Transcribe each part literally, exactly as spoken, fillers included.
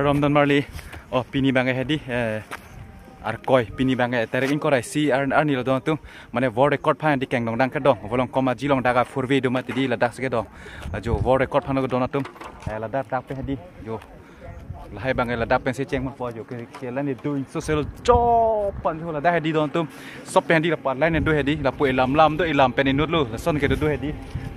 From Donmarli, oh, pini abang hedi, eh, Arkoi, pini abang tarik ingkoi ra isi ar-, arni lo don atum, mane world record aphan hedi kengdongdang kedong, volong koma ji along daga four way do mati di ladak si kedong. Ajo world record aphan lo don atum, eh, ladak dak pen hedi, jo. Lahai abang ladak pensi chengponpo jo ke, ke la ne doing so sel jo pan jo ladak hedi don atum. Sop pen hedi lapu line do hedi, lapu elam lam do, elam pen inut lo, lason kedo do hedi.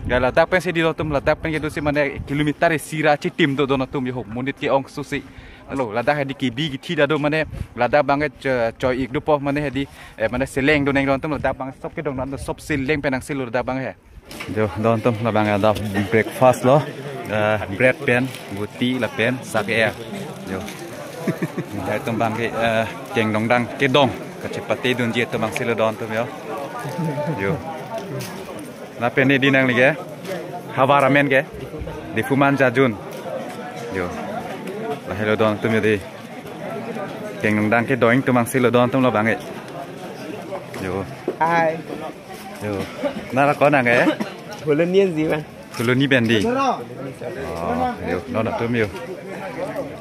Ya ladak pensi hedi don atum, ladak pen kedo si mane kilometer isi ra chitim do don atum jo ho, monit ke-ong so si. Alo, ladak hedi kibi kithi ta do mane, ladak abang cho-, choi ik dopo mane hedi, eh, mane seleng do neng don atum, ladak abang sop kedong don atum, sop seleng pen nang selo ladak abang he. Jo, don atum labang ada breakfast lo. Eh, bread pen, buti lapen sak e. Jo. Lahai atum abang ke, eh, kengdongdang kedong. Kachepate dunji atum abang selo don atum jo. Jo. Lapen hedi nangli ke. Havar amen ke. Diphu man jajun. Jo. Lahai lo don atum jo di. Kengdongdang kedong atum abang selo don atum labang e. Jo. Hai. Jo. Nang la ko-an nang ke? Phuloni anji abang. Phuloni pen di. Oh, jo, non atum jo.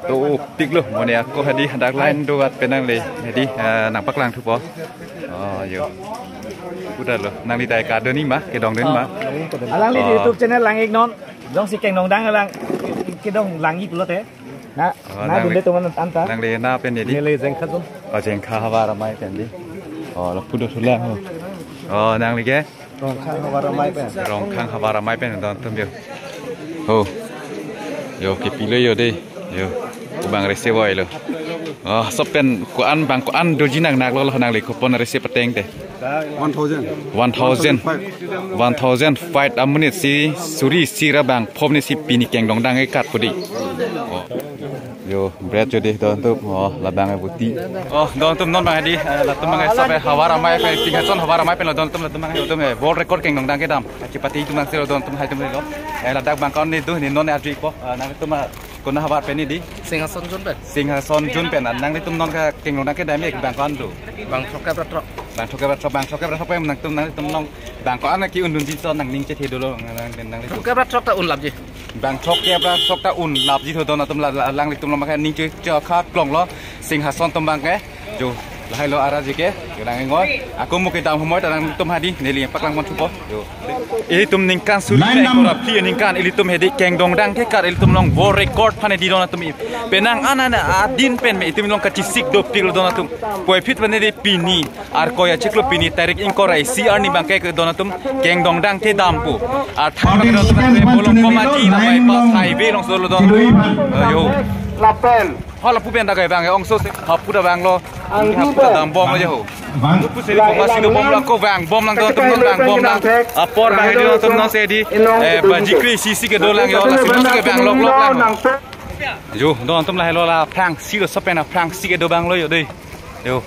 To pik lo, mane ako hedi, dak line do at penang le. Hedi, eh, nangpaklang thupo. Oh, jo. Udah lo, nangli dai ka doni ma, kedong doni ma. Alangli di Oh. YouTube channel lang ik non. Jongsi kengdongdang lang, kedong lang ik pulote. Na, Oh, na nangli, dunde teman anta. Nangli na pen di? Neli Jengkha dun. Oh, Jengkha Havar Amei pen di. Oh, lapu do thulang ho. Oh, nangli ke? Rongkhang Havar Amei pen. Rongkhang Havar Amei pen don atum jo. Ho. Jo, kepilo jo de. Jo. Abang rese voi lo. Oh, sop pen ko-an abang ko-an doji nang nak lo lo nangli kupon rese pateng te. One thousand. One thousand. One thousand five amonit si suri isi ra bangphongo ni si pini kengdongdang ekat pudi. Oh. Jo, bread jo di don atum, oh, labang buti. Oh, don atum non abang hedi, eh, latum abang sop e Havar Amei pen, Singhason Havar Amei pen lo don atum, latum abang atum, eh, world record kengdongdang kedam. Kachepate atum abang selo don atum lahai atum lo. Eh, ladak abang ko-an ne do, ne non arjupo, eh, nangtum, eh, konat havar pen ne di? Singhason Jun pen. Singhason Jun pen, ah, nanglitum non ke kengdongdang kedam abang ko-an do? Bang throk kep ra throk. Bang throk kep ra throk, bang throk kep ra throk pen nangtum nanglitum non abang ko-an ke un dunji ason nangning chethe dolo nang, nang, nang. Throk kep ra throk ta unlapji. Bang throk kep ra throk ta unlapji tho don atum la, la, alanglitum along ke ning che, che kha klong lo Singhason atum abang ke. Jo, lahai lo arjuji ke, jo nang ingoi. Ako mo kedam humoi ta nangtum hedi, neli paklang mon thupo. Jo. Itum ningkan suri pen ingkoi ra phli aningkan ilitum hedi kengdongdang kekat ilitum along world record aphan hedi don atum i. Penang an an adin pen me itum along kachesik dopik lo don atum. Puvoiphit pen hedi pini Arkoi achiklo pini tarik ingkoi ra isi arni abang ke don atum kengdongdang kedam pu. Athang abang don atum ke volong koma ji la bypass highway along solo don atum. Ayo. Lapen. Ho lapu pen dak ke abang ong so se. Hapu ta abang lo. Hapu ta dambom aja ho. Lapu seri koma si dobom lang ko vangbom lang don atum vangbom lang. Apor abang hedi don atum non se di. Eh, baji kre isi isi kedo lang jo, lasi non se ke vanglok lok lang. Jo, don atum lahai lo la aphrangsi lo sop pen aphrangsi kedo abang lo jo de. Jo.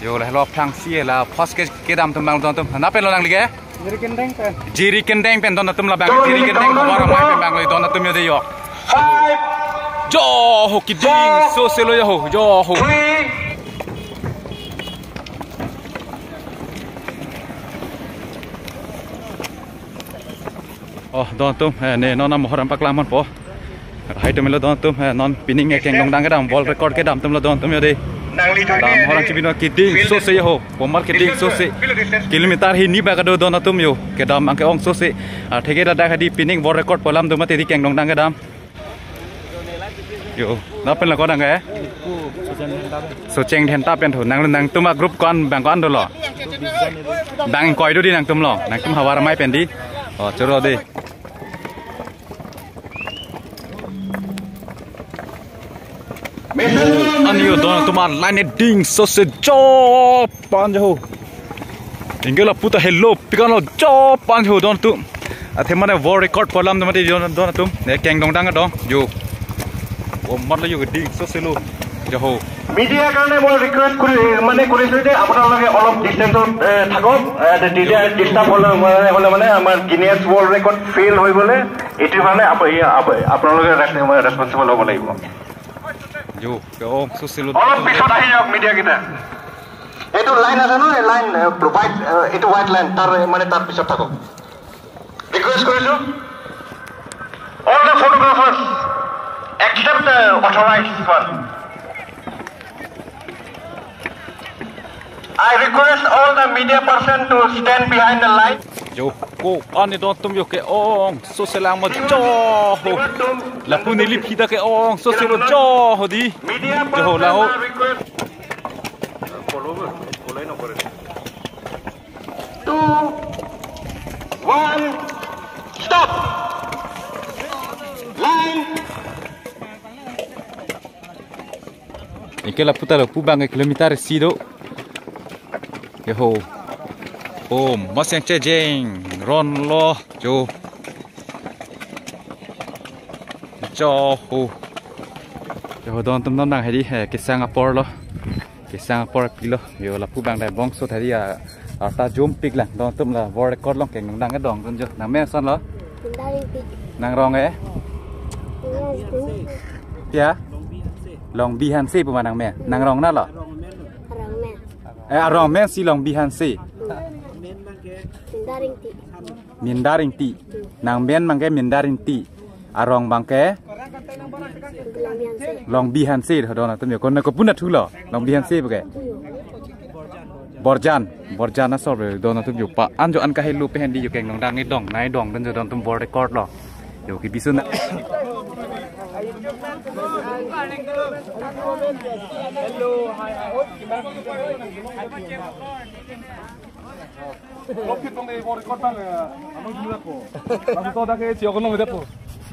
Jo, lahai lo aphrangsi la first ke, kedam atum abang don atum. Na pen lo nangli ke? Jiri Kendeng pen. Jiri Kendeng pen don atum labang, Jiri Kendeng Havar Amei pen abang lo don atum jo de jo. Five, Jo ho keding, four, so selo jo ho, jo ho. Three. Oh, don atum, eh, ne non amohor nangpaklang ponpo. Lahai atum lo don atum, eh, non pining, eh, kengdongdang kedam, world record kedam atum lo don atum jo de. Nangli La amohor nangchibino keding so se jo ho, komat keding so se. Kilometer hini ba kado don atum jo, kedam abang ke-ong so se. Ah, theke ladak hedi pining world record pu alam do mati di kengdongdang kedam. Jo, na pen la ko-an nang ke? Socheng Dhenta pen tho. Nang, nangtum a group ko-an abang ko-an dolo? Abang ingkoi do di nangtum lo. Nangtum Havar Amei pen di. Oh, choro de. Ani jo don atum a line ding so se jo pan jo ho. Ingke lapu ta helo pikan lo jo pan jo ho don atum. Athe mane world record pu alam do mati don, don atum. Ne kengdongdang dong jo. O mat lo jo keding so selo jo ho. মিডিয়াৰ কাৰণে মই ৰিকুৱেষ্ট কৰি, মানে, কৰিছো যে আপোনালোকে অলপ ডিষ্টেঞ্চত, এ, থাকক। এ, তেতিয়া ডিষ্টাৰ্ব হ'লে, মানে, হ'লে, মানে, আমাৰ গিনিয়াছ ৱৰ্ল্ড ৰেকৰ্ড ফেইল হৈ গ'লে এইটো কাৰণে আপ-, এই আপ-, আপোনালোকে ৰেচ-, মানে, ৰেচপনচিবল হ'ব লাগিব। Jo, ke-ong so selo. অলপ পিছত আহি যাওক মিডিয়াকেইটা। এইটো লাইন আছে ন, এই লাইন, এ, হোৱাইট, এ, এইটো হোৱাইট লাইন, তাৰ, মানে, তাৰ পিছত থাকক। ৰিকুৱেষ্ট কৰিছো, all the photographers, Accept the authorized one. I request all the media person to stand behind the line. Jo ko-an ne don atum jo ke-ong sose lang ma jo ho. Lapu neli phita ke-ong sose lo jo ho di. Media Jo ho person la ho. are request. Two, one, stop. Line. Anke lapu ta lapu abang ke kilometer isi do. Yo ho. Oh, masang chejeng ron lo jo. Jo ho. Jo ho don atum non nang hedi he kesang apor lo. Kesang apor pilo. Yo lapu abang dai bongso thari a arta jumpik lang don atum la world record along kengdang kedong dun jo. Nangmen ason lo? Minda Ingti. Nangrong eh? Minda Ingti. Ya? Longbi Hanse pu ma nangmen. Nangrong na lo? Arongmen. Eh, arongmen si Longbi Hanse. Minda Ingti. Minda Ingti. Nangmen abang ke Minda Ingti. Arong abang ke Longbi Hanse. Longbi Hanse ho don atum yo. Kon ko puna thulo. Longbi Hanse pu ke. Borjan. Borjan asor don atum yo pa. An jo an kahelo pen hedi yo kengdang kedong. Nai dong dun jo don atum world record lo. Yo ke bisun na.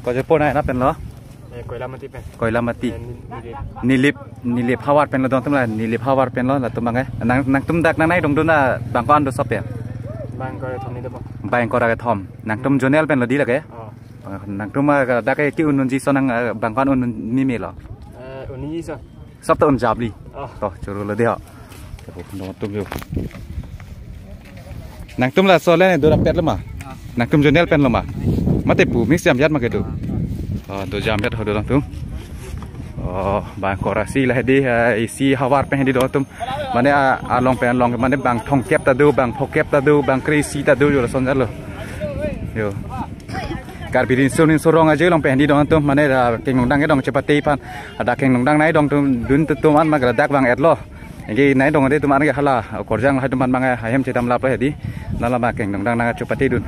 Ko jo po nai na pen lo? Eh, Koilamati pen. Koilamati. Eh, Ni-, Nilip. Nilip, Nilip havar pen lo don atum la, Nilip havar pen lo latum abang eh. Nang, nangtum dak nang nai dong dun na bang ko-an do sop ya? Bang ko thom ni do po. Bang ko ra ke thom. Nangtum zonal pen lo di lake? Oh. Nangtum, ah, dak ke ki-un unji ason nang, ah, bang ko-an un un ni me lo? Eh, un unji ason. Sop ta un jabli. Oh. To, choro lo de ho. Don atum yo. Nangtum laso le ne do ra pet lo ma? Nangtum zonal pen lo ma? Mate pu mix jam jat ma ke do. Oh, do jam jat ho don atum. Oh, bang ko ra si la hedi, eh, isi havar pen hedi don atum. Mane a, along pen along mane bang thomkep ta do, bang phokep ta do, bang kre-isi ta do jo lason jat lo. Yo. Karbi Riso Nimso Rong Aje along pen hedi don atum mane la kengdang kedong chepate aphan. Ada kengdang nai dong atum dun atum an ma ke ladak bang et lo. Anke nai dong de atum an ke hala Korjang lahai atum an abang ahem chedam lap lo hedi. Nala ma kengdang nang chepate dun.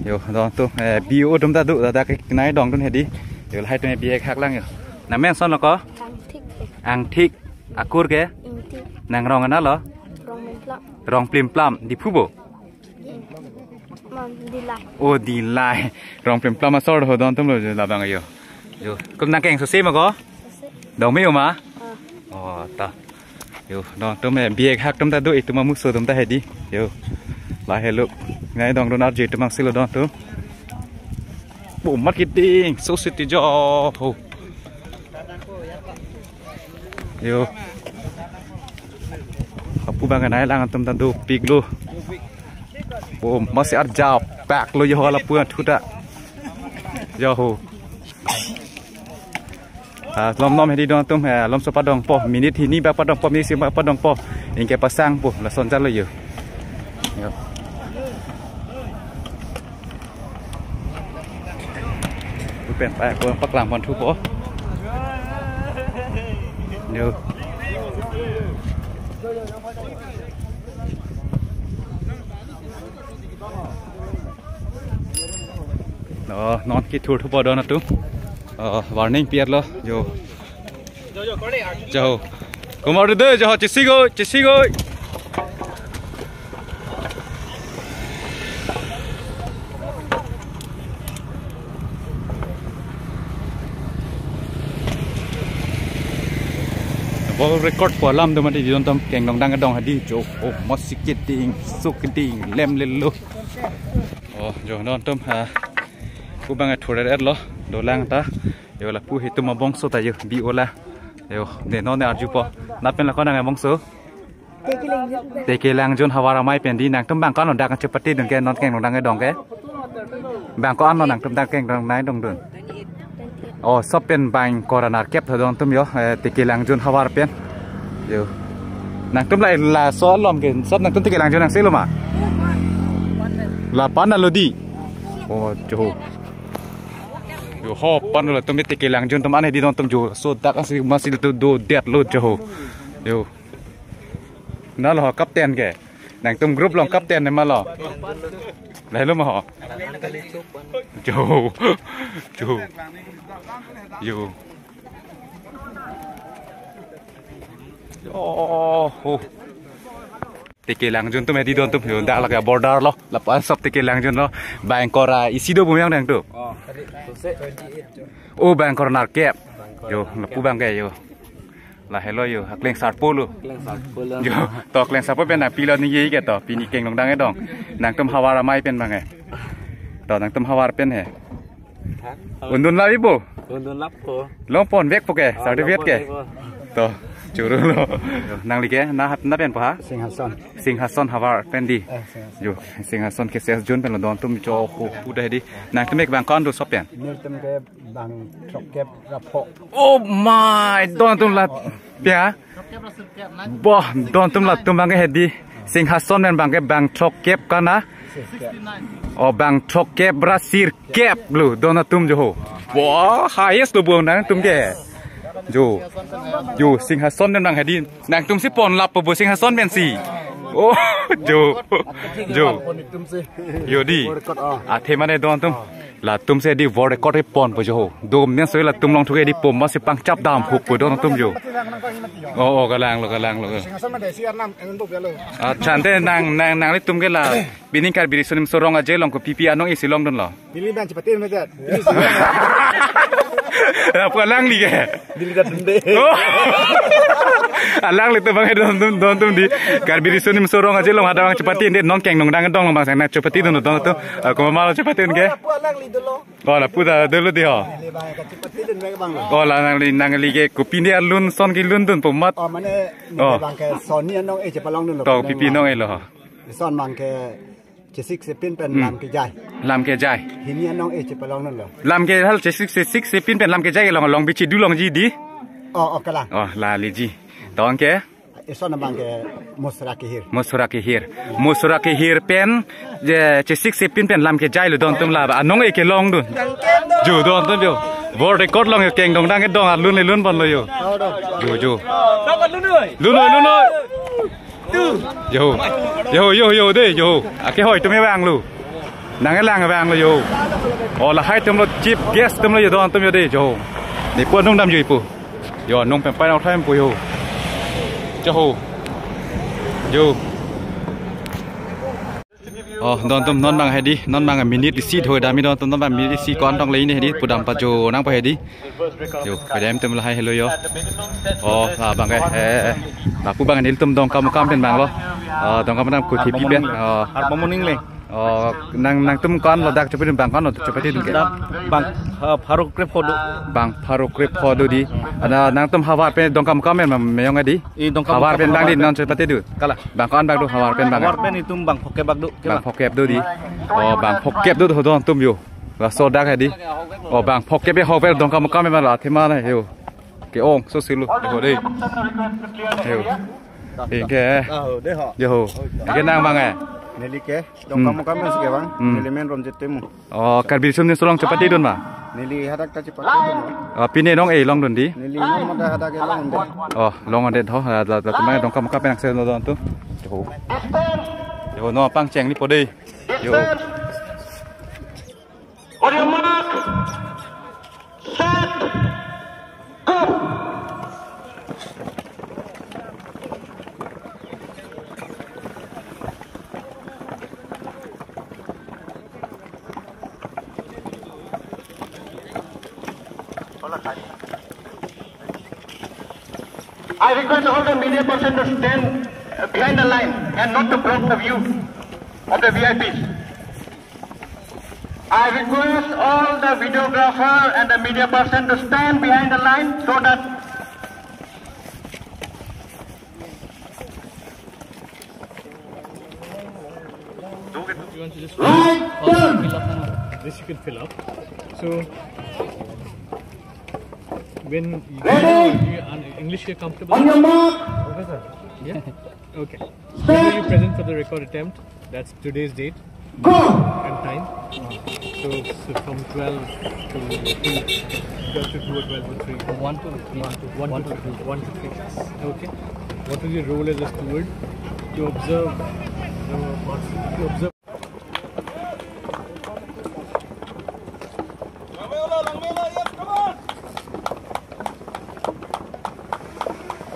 Yo don atum, eh, B O atum ta do, dak ke nai dong dun hedi. Yo lahai atum B A khak lang yo. Nangmen ason lo ko? Angthik. Angthik. Akur ke? Ingti. Nangrong na lo? Rongplimplam. Rongplimplam. Diphu bo? Mam, Dillai. Oh, Dillai. Rongplimplam asor ho don atum lo labang yo. Yo. Kum nang keng sose ma ko? Sose. Dong me ma? Ah. Oh, ta. Yo, don atum eh, B A khak atum ta do, itum amuso atum ta hedi. Yo. Lahelo. Nai dong dun arje atum angsi lo don atum. Bo mat kiting, sose ti jo ho. Yo. Lapu abang nai lang atum ta dopik lo. Bo masi arjap pak lo yo lapu thuta. Yo ho. Ah, lom lom hedi don atum, eh, lom so padong po, minute hini bak padong po, minute isi bak padong po. Anke pasang po, lason jat lo yo. Yo. Pen pa ko paklang pon thu po. Yo. Oh, non kethur thu po don atum. Oh, warning piar lo. Yo. Jo. Kumar de jo, chesi goi, chesi goi. World record pu alam do mati don atum kengdang kedong hedi jo. Oh, masi kiting, so kiting, lem lelo. Oh, jo don atum ha. Pu abang thur er lo, dolang ta. Yo lapu itum abongso ta yo, B O la. Yo, de non ne arju po. Nat pen la ko nang abongso? Teke Langjon. Teke Langjon havar amei pen di nangtum bang ko-an dak chepate dun ke non kengdang kedong ke? Bang ko-an nangtum dak kengdang nai dong dun. Oh, sop pen bang ko ra nerkep tho don atum yo, eh, Teke Langjon havar pen. Yo. Nangtum la laso alom ke, sop nangtum Teke Langjon nangsi lo ma? Lapu-an lo di. Oh, jo. Yo, hopan lo, latum Teke Langjun atum an hedi don atum jo. So dak asi masi tu do det lo jo. Yo. Na lo captain ke. Nangtum group along captain ne ma lo. Lahelo ma ho. Jo. Jo. Yo. Oh, oh. Teke Langjun atum hedi don atum yo, dak lake border lo, lapu-an sop Teke Langjun lo, bang kora isi do bumyang dang tu. Oh, tadi, twenty-eight. Oh, bang kora nerkep. Yo, lapu bang ke yo. Lahelo yo, akleng sarpo lo. Akleng sarpo lo. Yo, to akleng sarpo pen na pilo ni ye ke to, pini keng long dang edong. Nangtum havar amei pen bang ke. To nangtum havar pen he. Undun lavi po? Undun lap po. Long ponvek po ke, ah, certificate ke? Long ponvek po. To, choro lo. Nangli ke, na hat na pen po ha? Singhason. Singhason havar pen di. Eh, Singhason. Jo, Singhason ke ses June pen lo don atum jo ho pu dah di. Nangtum ke bang ko-an do sop pen? Nelitum ke bang throkkep ra pho. Oh my, don atum la pia. Boh, don atum latum bang ke hedi. Singhason pen bang ke bang throkkep kana. Oh, bang throkkep ra sirkep lo don atum jo ho. Boh, highest lo bang nangtum ke. Jo. Jo, Singhason pen bang hedi. Nangtum si pon lap po Singhason pen si. Oh, jo. Jo. Yo di. Athe mane don atum. Latum si di world record pon po jo ho. Dom nen so latum along thu ke di pom masi pangchap dam huk po don atum jo. Oh, oh, kalang lo, kalang lo. Singhason made si arnam engun bok ya lo. Accha, ante nang, nang, nanglitum ke la pining Karbi Riso Nimso Rong Aje along kopi-pi anong isi longdun lo? Neli bang chepate mejat. Apa alangli ke? Neli dak dende. Oh. Alanglitum bang don atum, don atum di Karbi Riso Nimso Rong Aje along hadak bang chepate de, non keng nong dang dong bang sang nang chepatedun don atum. Ako ma lo chepatedun ke? Apa alangli dolo. Oh, lapu ta dolo di ho. Neli bang kachepatedun bang bang lo. Oh, la nangli, nangli ke kopi ne alun son kelundun po mat. Oh, mane, oh, neli bang ke son ni anong e chepalongdun lo. To, kopi-pi anong e lo ho? Son bang ke chesik chepin pen, hmm, lam kejai. Lam kejai. Hini anong e chepalongdun lo. Lam ke hal chesik, chesik chepin pen lam kejai long, long bichi du longji di. Oh, oh, kalang. Oh, la liji. Tong ke? Eson abang ke Musra Kehir. Musra Kehir. Musra Kehir pen, je, chesik chepin pen lam kejai lo don atum la ba. Anong e kelongdun. Jo don atum jo. World record along yo keng dong dang dong alun le lun pon lo yo. Jo, jo. Lunoi, lunoi. Jo. Jo, jo, jo de, jo. Ake hoi atum e vang lo. Nang elang vang lo yo. Oh, lahai atum lo chief guest atum lo yo don atum yo de jo. Neli pu anong dam jo ipu. Yo, nong pen pai nong thai pu yo. Chaho. Yo. Oh, don atum non bang hedi, non bang minute isi thoi dam-i don atum non bang minute isi ko-an tong le ini hedi pudam pajo nang pa hedi. Yo, pada em tem lahai helo yo. Oh, la bang ke, eh, eh, lapu bang nelitum Dongkamukam pen bang lo. Oh, Dongkamukam kuti pi pen. Oh. Har pamon ingle. Oh, nang, nangtum ko-an lo dak chepatedun bang ko-an lo chepatedun ke? Dak bang, eh, pharo krepho do. Bang pharo krepho do di. Ada nangtum havar pen Dongkamukam pen ma meyong adi. I Dongkamukam havar pen bang di havar pen. Non chepatedun. Kalang. Bang ko-an bang do havar pen bang. Havar pen itum bang phokep bak do. Bang phokep do di. Oh, bang phokep do do don atum yo. Laso dak hedi. Oh, bang phokep e havar Dongkamukam pen la thema na yo. Ke-ong, so silo. Yo de. Yo. Ke. Ah, de ho. Yo. Ke nang bang e. Neli ke, Dongkamukam si ke bang, hmm, neli men Romjit Timung. Oh, Karbi Riso Nimso Rong chepatedun ma? Neli hadak ta chepatedun ma. Oh, pine anong e longdun di? Neli non mada hadak e longdun. Oh, longdun ho, la, la, la, atum Dongkamukam pen angselo don atum. Yo. Yo, non pangcheng ni po de. Yo. On your mark. Set. Go. I request all the media person to stand, uh, behind the line and not to block the view of the V I Ps. I request all the videographer and the media person to stand behind the line so that You want to just fill up? This you can fill up. So, when you, ready? You, uh, English, you're comfortable? On your mark. Okay, sir. Yeah? Okay. Set. These are you present for the record attempt. That's today's date. Go! And time. So from twelve to two, twelve to two or twelve to three? One to three. One to, one to three. One to three. Okay. What is your role as a steward? To observe the parts, to observe.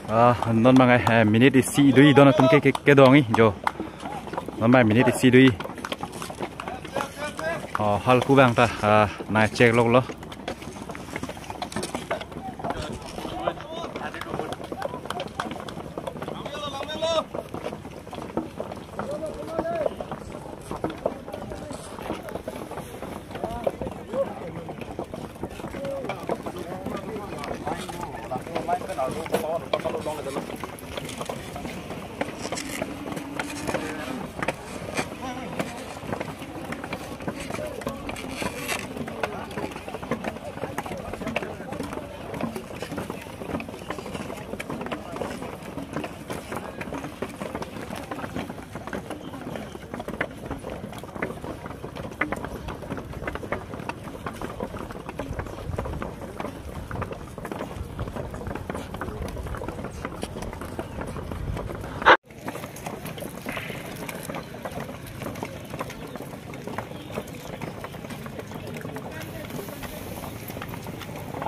Ah, non mangai, eh, minute isi do-i don atum ke, ke, kedong-i jo. Non mangai minute isi do-i. Oh, hal ku bang ta, ah, nai check lok lo.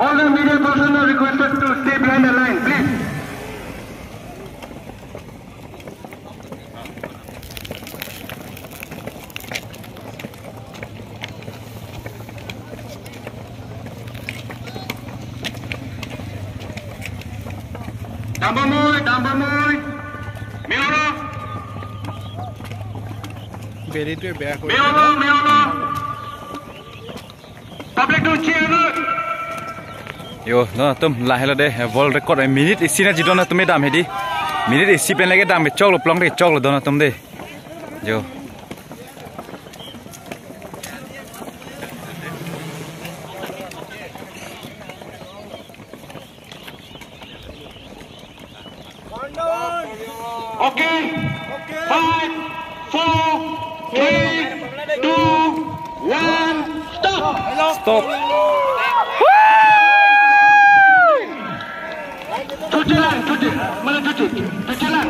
All the media personnel requested to stay behind the line, please. Dambamoi, Dambamoi. Miolo. বেলিটো বেয়া কৰি Miolo, Miolo. Public to cheer. Yo, don atum, lahelo de, world record, eh, minute isi na ji don atum dam hedi. Minute isi pen lagi dam ke choklo, plong de choklo don atum de. Yo. Okay. Five, four, three, two, one, stop. Stop. Chuti lang, chuti. Mana chuti? Chuti lang.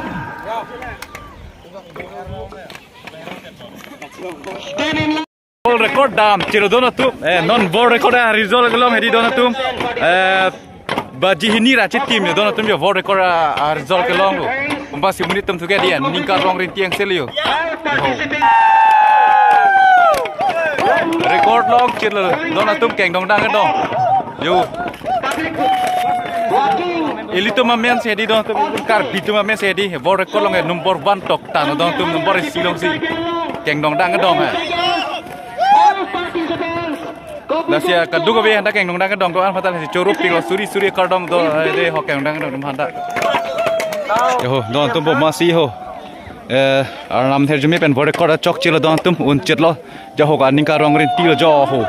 Stand in line. World record dam chelo don atum. Eh, non world record a-result kelong hedi don atum. Eh, baji hini ra chit team yo don atum yo world record a, a-result kelong lo. Umbasi monit atum thuke dia ningka rong rinti angselo yo. Record long chelo don atum kengdong dang dong. Yo. Ilitum amen si hedi don atum, Karbi atum amen si hedi. World record long number one tok tan don atum number isi longsi kengdong dang dong ha. Lasi kadokave anta kengdong dang dong do-an phatta si choro pilo suri suri kardom do, eh, de ho kengdong dang dong phatta. Yo ho, don atum bo masi ho. Eh, Arnam Therjumi pen world record chok chelo don atum un chelo. Jo ho ka ningka rong rinti lo jo ho.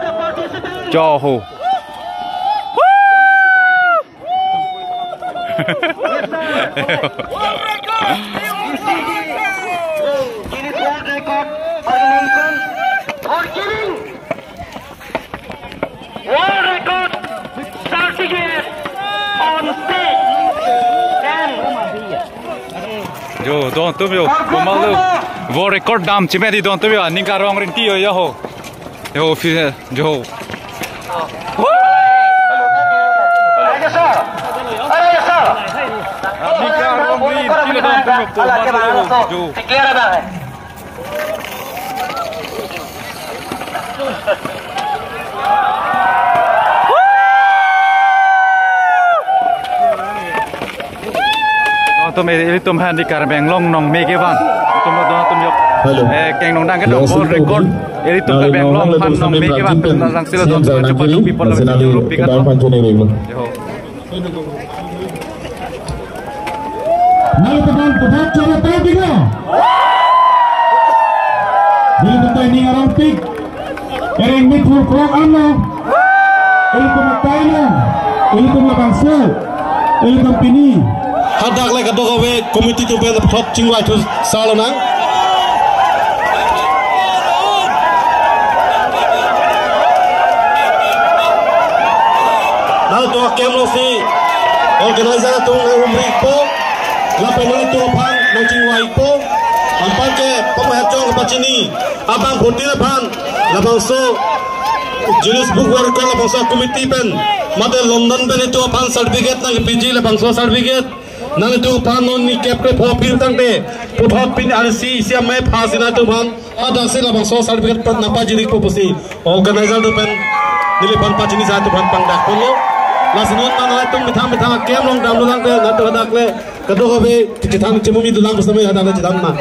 Jo ho. Guinness World Record organization for giving World Record certificate on stage and Jo, don atum yo, komal lo. World record dam chime di don atum yo, ningka rong rinti yo, yo ho. Yo, fi-, jo. Ningka rong rinti lo don atum yo, komal lo, jo. Atum, eh, ilitum aphan di Karbi Anglong nong meke van. Atum, atum, atum yok. Hello. Eh, kengdong dang ke dong, yes, world record. Ilitum Karbi Anglong aphan nong meke van. Pen langsilo don, cepat dong people langsilo rupikan. Yo. Nang teman teman coba tahu tidak? Jadi kita ini orang pik. Ering mit hur krok ano. Ilitum atai nang. Ilitum labangso. Ilitum pini. Hadak le kadokave committee atum pen thot chingvai thu salo nang. Atum akam lo si organizer atum nang umri po, lapen nangtum aphan nang chingvai po, anparke pamu hachong kapachini abang phutin aphan labangso Guinness Book World Record labangso committee pen mate London pen itum aphan certificate nangpiji, labangso certificate nangtum aphan non ni kep kre pho pir tangte puthot pini arsi isi amei phasi nangtum aphan hadak si labangso certificate pen nangpajirikpo pusi organizer atum pen neliphan pachini sa atum aphan pangdak ponlo. Lasi non nangtum methang methang akam along damlo tangte nangtum hadak le kadokave chethan chemumi dolang pusitame hadak le chethan ma.